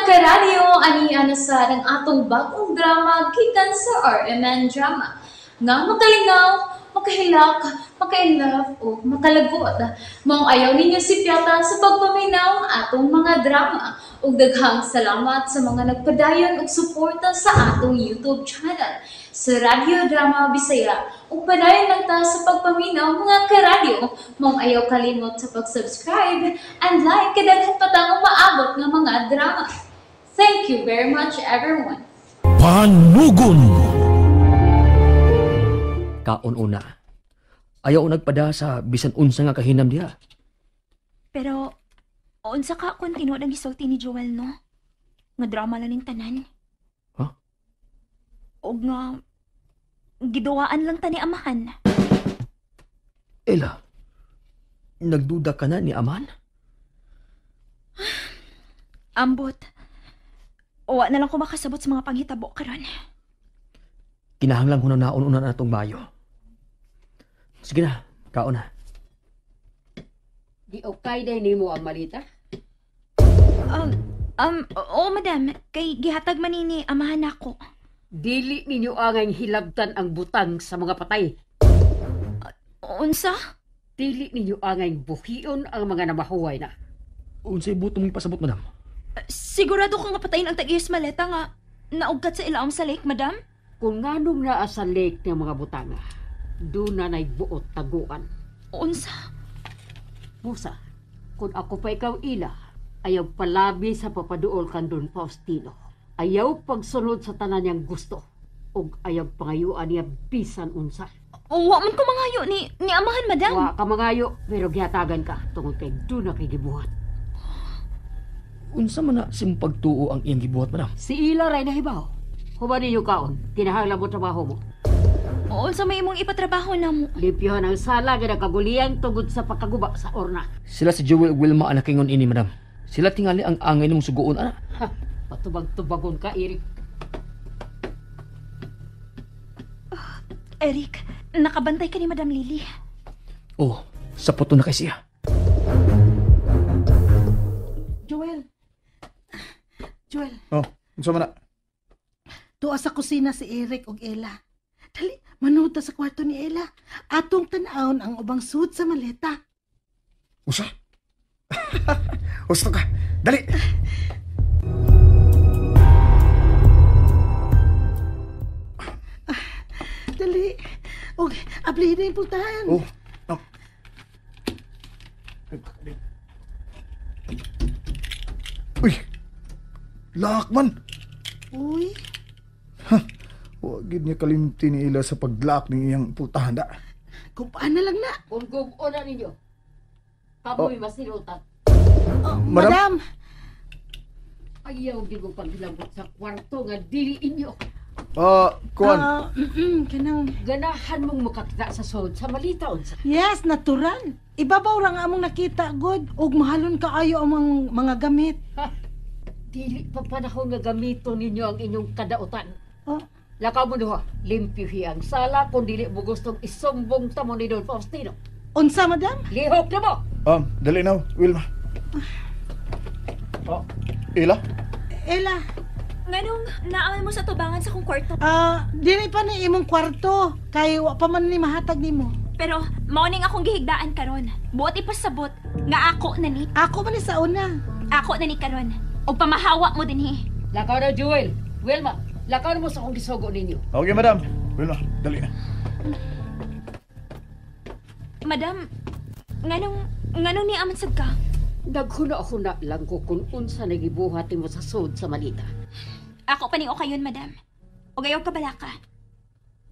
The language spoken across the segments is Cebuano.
Karadyo, ani ana sa ang atong bagong drama gikan sa RMN Drama. Nga makalingaw, makahilak, maka-inlove o makalagot. Maong ayaw ninyo sipyata sa pagpaminaw atong mga drama. Ug daghang salamat sa mga nagpadayon og suporta sa atong YouTube channel sa Radyo Drama Bisaya. Ug padayon lang ta sa pagpaminaw, mga karadyo. Maong ayaw kalimot sa pag-subscribe and like kay daghan pa tang umaabot nga mga drama. Thank you very much, everyone. Panugon. Kaon una. Ayaw nagpada sa bisan unsa nga kahinam diha. Pero, unsa ka kung tinuod ang gisulti ni Joel, no? Nga drama lang ning tanan. Huh? Og nga, giduwaan lang ta ni Amahan. Ella, nagduda ka na ni Aman? Ambot. Wa na lang ko makasabot sa mga panghitabo karon. Kinahanglang hunaon una na atong bayo. Sige na, kaon na. Di okay day nimo ang malita? Oo, madam. Kay gihatag man ni Amahan nako. Dili ninyo angay hilabtan ang butang sa mga patay. Unsa? Dili ninyo angay buhion ang mga namahuway na. Unsay buto mong ipasabot, madam? Sigurado kang mapatayin ang tag-iyas maleta nga naugkat sa ilaom sa lake, madam? Kung nganong naa sa lake ng mga butanga, doon na buot taguan. Unsa? Musa, kung ako pa ikaw ila, ayaw palabi sa papaduol kan Don Faustino. Ayaw pagsunod sa tanan niyang gusto. Ug ayaw pangayuan niya bisan unsa. Wa man ko mangayo ni Amahan, madam. Wa ka mangayo, pero gihatagan ka tungod kay doon na kay gibuhat. Unsa man na simpagtuo ang iyang gibuhat, madam? Si Ila ray nahibaw. Human ninyo kaon, kinahanglan mo trabaho mo. Unsa may imong ipatrabaho na mo? Limpyohan ang sala nga nagkaguliyang tungod sa pagkaguba sa orna. Sila si Joel ug Wilma ang nakingon ini, madam. Sila tingali ang angay nimong suguon ana. Ha, patubag-tubagon ka, Eric. Eric, nakabantay ka ni Madam Lily. Oh, sa puto na kay siya. Joel. Joel. Oh, unsa man na? Tuwa sa kusina si Eric og Ella. Dali, manood ta sa kwarto ni Ella. Atong tan-awon ang ubang suit sa maleta. Usa? Husto ka. Dali. Dali. Og ablihin na yung pultahan. Oh. Oh. Uy. Lakman. Uy. Ha. Wa gid niya kalimti ni Ila sa paglak ng iyang pultahan da. Kumpaan na lang na. Kung gugon na ninyo, kamoy masilutan. Oh, madam. Ayaw di mo paghilabot sa kwarto nga dili inyo. Kuan. Kanang ganahan mong makakita sa sod sa malita unsa. Yes, natural. Ibabaw ra nga among nakita god ug mahalon kaayo ang mga gamit. Ha, dili pa panahon nga gamiton ninyo ang inyong kadautan. Oh. Lakaw mo duha, limpyuhi ang sala kung dili mo gustong isumbong tamo ni Don Faustino. Unsa, madam? Lihok na mo! Dali na, Wilma. Oh, Ella? Ella. Nganong naaman mo sa tubangan sa kong kwarto? Dili pa ni imong kwarto, kay wa pa man ni mahatag nimo. Pero mao ning akong gihigdaan karon. Buot ipasabot nga ako na ni. Ako man ni sa una. Ako na ni karon. Og pamahawa mo dinhi. Lakaw na, Joel. Wilma, lakaw na mo sa akong gisugo ninyo. Okay, madam. Wilma, dali na. Madam, nganong ni aman sad ka? Naghuna-huna lang ko kung unsa nagibuhat nimo sa sod sa malita. Ako pa ning okayon, madam. O gayaw ka balaka.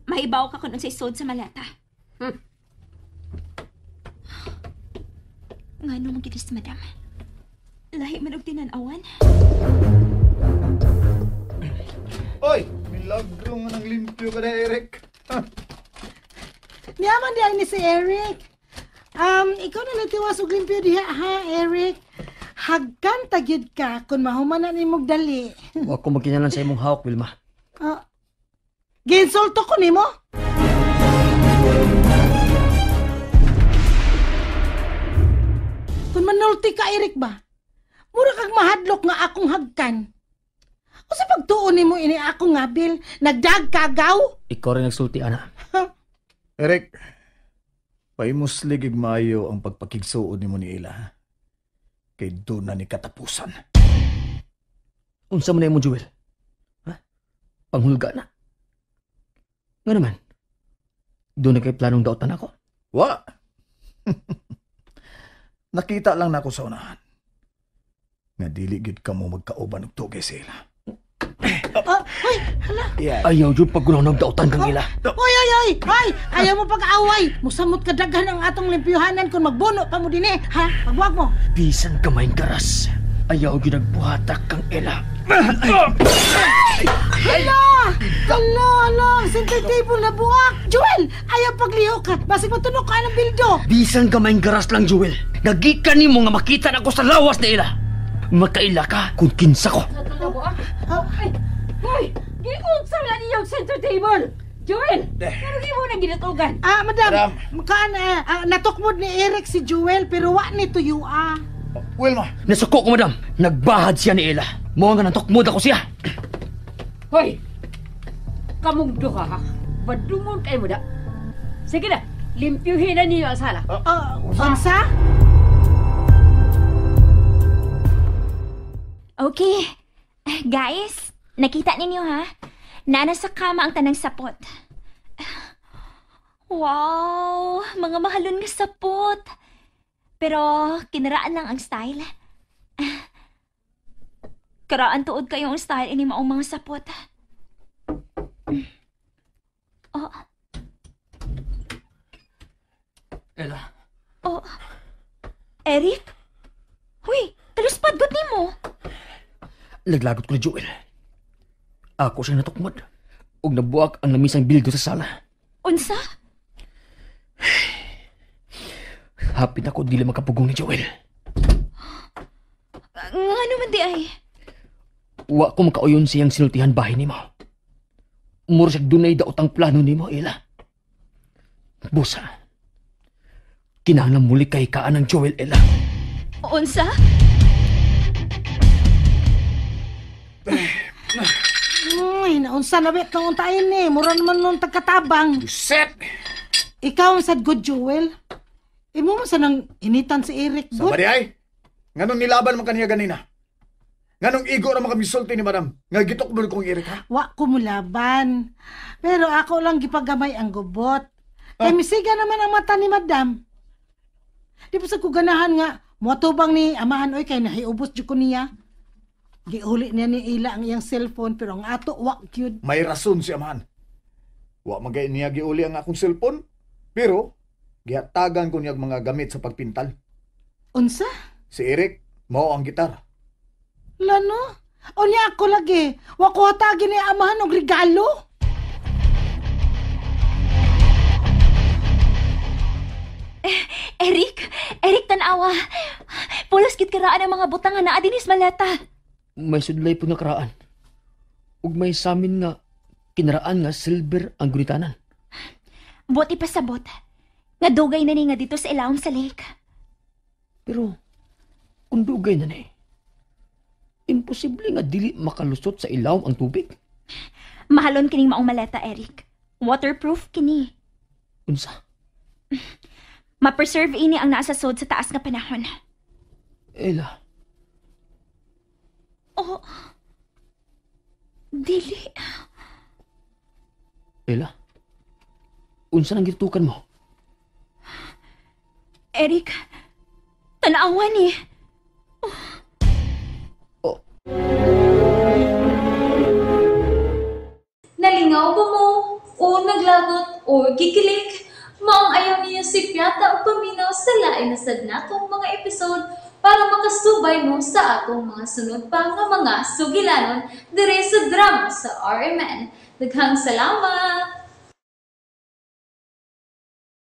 Mahibaw ka kung unsay sod sa malata. Ngano man gitis, madam? Lahi man og tinan-awan. Oy, milagro nga nang limpyo ka na, Eric. Niyaman di ay ni si Eric. Ikaw na nagtiwas og limpyo diha, ha, Eric? Hagkan tagyud ka kung mahuman na nimog dali. Wa ko magkinalan sa imong hawak, Wilma. Giinsulto ko nimo? Kung manulti ka, Eric ba? Mura kag mahadlok nga akong hagkan. nimo ini ako ngabil? Nagdag kagaw? Ikaw rin nagsulti, ana. Eric, pahimuslig ig maayo ang pagpakigsuod nimo ni Ila. Ha? Kay doon na ni katapusan. Unsa man na imo, Joel? Ha? Panghulga na. Nga naman, doon na kay planong daotan ako. Wa! Nakita lang nako sa unahan. Nga dili gid ka mo magkauban og tugay sa ila. Hoy, hala. Yeah. Ayaw jud paggunaw ng daotan kang ila. Oy, oy, oy! Hoy! Ayaw mo pag-away! Musamot ka daghan ang atong limpyuhanan kung magbuno pa mo dinhi, ha? Pagwag mo. Bisan kamay garas. Ayaw gyud nagbuhatak kang ila. Hala! Hala, hala! Ang center table na buak! Joel! Ayaw paglihok ka! Basig matunok ka ng bildo! Bisan gamay garas lang, Joel. Nagikan nimo nga makita na ako sa lawas na ila. Makaila ka kung kinsa ko. Ay, hoy! Giunsa na niyong center table! Joel! Pero di mo na ginatugan. Ah, madam! Kaan, natukmod ni Eric si Joel pero wa ni tuyo, ah. Wilma! Nasuko ko, madam. Nagbahad siya ni Ella. Mo nga natukmod ako siya. Hoy! Kamong duha, ha? Badungon kayo mo da. Sige na, limpyuhin na niyo ang sala. Unsa? Okay. Guys, nakita ninyo ha? Nana sa kama ang tanang sapot. Wow! Mga mahalon nga sapot. Pero kinaraan lang ang style. Karaan tuod kayo ang style ini maong mga sapot. Oh. Ella. Oh. Eric? Huy, taluspad gud nimo. Naglagot ko ni Joel. Ako siyang natukmod. Ug nabuak ang lamisang bildo sa sala. Unsa? Hapit ako dili makapugong ni Joel. Ngano man di ay? Wa ko makauyon siyang sinultihan bahin nimo. Mura siyang dunay daotang plano nimo, Ella. Busa. Kinahanglan muli kay kaan ng Joel, Ella. Unsa? Ay, naunsa na bet nang untain ni. Mura naman nung tagkatabang. Set! Ikaw ang sad good, Joel. Imo mo sa nang initan si Eric, good? Sa ay? Nganong nilaban man kaniya ganina? Nganong igo ra man kami sulti ni madam? Nga gitukmol kong Eric, ha? Wa ko mulaban. Pero ako lang gipagamay ang gubot. Kay misiga naman ang mata ni madam. Di pa sa kuganahan nga, muatubang ni amahan oy kay nahiubos jud ko niya. Giuli niya ni Ila ang iyang cellphone pero ang ato wa gyud. May rason si amahan. Wa magay niya giuli ang akong cellphone, pero gihatagan ko niya mga gamit sa pagpintal. Unsa? Si Eric, mao ang gitar. Lano? O niya ako lagi. Wa ko hatagin ni amahan og regalo. Eric! Eric, tanawa! Pulos gid karaan ang mga butang nga naa dinis maleta. May sudlay po nga karaan. Ug may samin nga kinaraan nga silver ang gunitanan. Buti pa sabot. Nga dugay na ni nga dito sa ilawom sa lake. Pero kung dugay na ni, imposible nga dili makalusot sa ilawom ang tubig. Mahalon kining maong maleta, Eric. Waterproof kini. Unsa? Ma-preserve ini ang nasa sod sa taas nga panahon. Ella. Oh. Dili. Ella? Unsa nang gitukan mo? Eric, tanawa ni. Oh. Oh. Nalingaw ba mo? O naglagot o gikilig? Maong ayaw niyo si Piata o paminaw sa lain na sad natong mga episode para makasubay mo sa atong mga sunod pa nga mga sugilanon dire sa drama sa RMN. Daghang salamat!